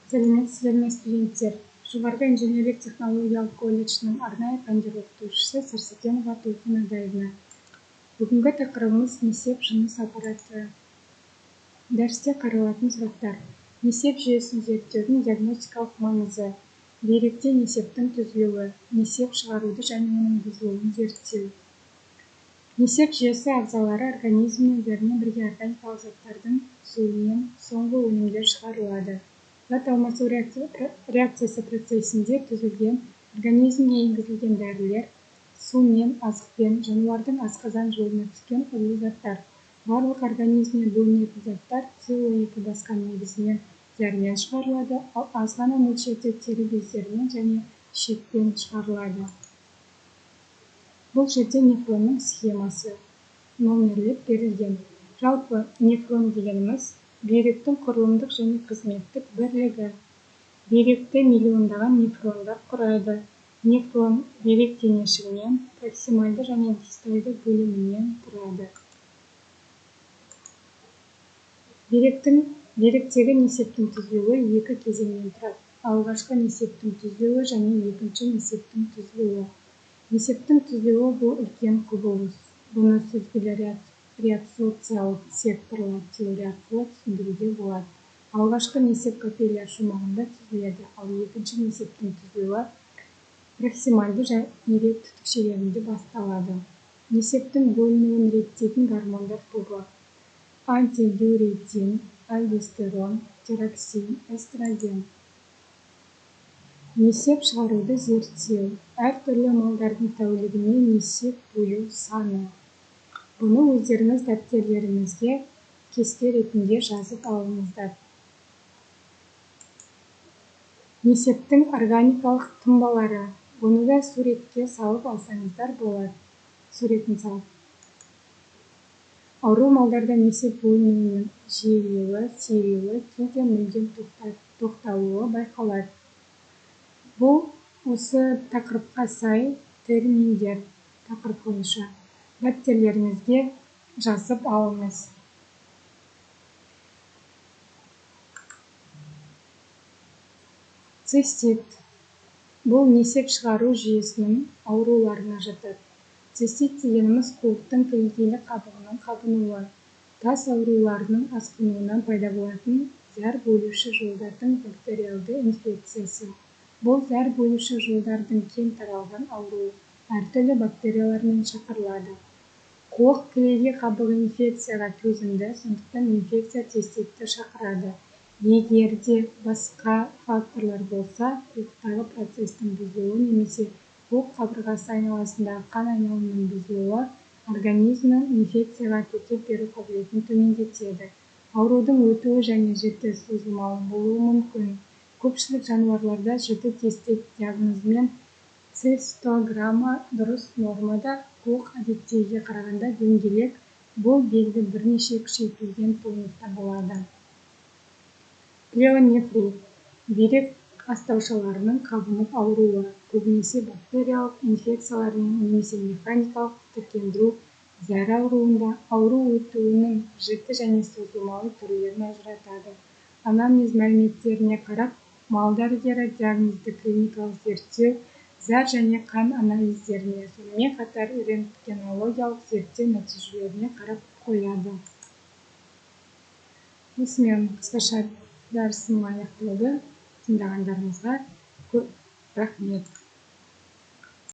Сәлеметсіздер ме, студенттер! Жоғарғы инженерлік технологиялық колледжінің арнайы пәндер оқытушысы Сәрсекенова Толқын Адаевна. Бүгінгі тақырыбымыз: несеп жыныс аппараты. Дәрісте қаралатын сұрақтар: несеп жүйесін зерттеудің диагностикалық маңызы, бүйректе несептің түзілуі, несеп шығаруды және оның бұзылуын зерттеу. Несеп жүйесі ағзалары организмнен зәрмен бірге органикалық заттардың түсуінен соңғы өнімдер шығарылады. Зат алмасу реакциясы процесінде түзілген, организмге енгізілген дәрілер, сумен, азықпен, жануардың асқазан жолына түскен улы заттар. Барлық организмнен бөлінетін заттар СО2 басқан негізінен зәрмен шығарылады, ал аз ғана мөлшерде тері бездерімен және ішекпен шығарылады. Бұл жерде нефронның схемасы номерлеп берілген. Жалпы, нефрон дегеніміз – бүйректің құрылымдық және қызметтік бірлігі. Бүйректі миллиондаған нефрондар құрайды. Нефрон бүйрек денешігінен, проксимальды және дистальды бөлімінен тұрады. Бүйректегі несептің түзілуі екі кезеңнен тұрады: алғашқы несептің түзілуі және екінші несептің түзілуі. Несептің түзілуі – бұл үлкен құбылыс. Бұны сүзгілі реабсорбциялық секторлар теория арқылы түсіндіруге болады. Алғашқы несеп капилляр шумағында түзіледі, ал екінші несептің түзілуі проксимальды бүйрек түтікшелерінде басталады. Несептің бөлінуін реттейтін гормондар тобы: антидиуретин, альдостерон, тироксин, эстроген. Несеп шығаруды зерттеу. Әртүрлі малдардың тәулігіне несеп бөлу саны. Бұны өздеріңіз дәптерлеріңізге кесте ретінде жазып алыңыздар. Несептің органикалық тұнбалары. Бұны да суретке салып алсаңыздар болады, суретін салып. Ауру малдарда несеп бөлінуінің жиілеуі, сиреуі, кейде мүлдем тоқталуы байқалады. Бұл осы тақырыпқа сай терминдер. Тақырып бойынша дәптерлеріңізге жазып алыңыз. Цистит. Бұл несеп шығару жүйесінің ауруларына жатады. Цистит дегеніміз – қуықтың кілегейлі қабығының қабынуы, тас ауруларының асқынуынан пайда болатын зәр бөлуші жолдардың бактериалды инфекциясы. Бұл зәр бөлуші жолдардың кең таралған ауруы, әртүрлі бактериялармен шақырылады. Қуық кілегей қабығы инфекцияға төзімді, сондықтан инфекция циститті шақырады. Егер де басқа факторлар болса, қуықтағы процестің бұзылуы немесе қуық қабырғасы айналасындағы қан айналымының бұзылуы организмнің инфекцияға төтеп беру қабілетін төмендетеді. Аурудың өтуі және жіті созылмалы болуы мүмкін. Көпшілік жануарларда жіті цистит диагнозымен цистограмма дұрыс нормада, қуық әдеттегіге қарағанда дөңгелек, бұл белгі бірнеше күшейтілген тонуста болады. Пиелонефрит – бүйрек астаушаларының қабынып ауруы, көбінесе бактериялық инфекциялармен немесе механикалық тітіркендіру, зәр ауруында. Ауру өтуінің жіті және созылмалы түрлерін ажыратады. Анамнез мәліметтеріне қарап, мал дәрігері диагнозды клиникалық зерттеу, зәр және қан анализдеріне, сонымен қатар рентгенологиялық зерттеу нәтижелеріне қарап қояды. Осымен қысқаша дәрісім аяқталды. Тыңдағандарыңызға көп рахмет.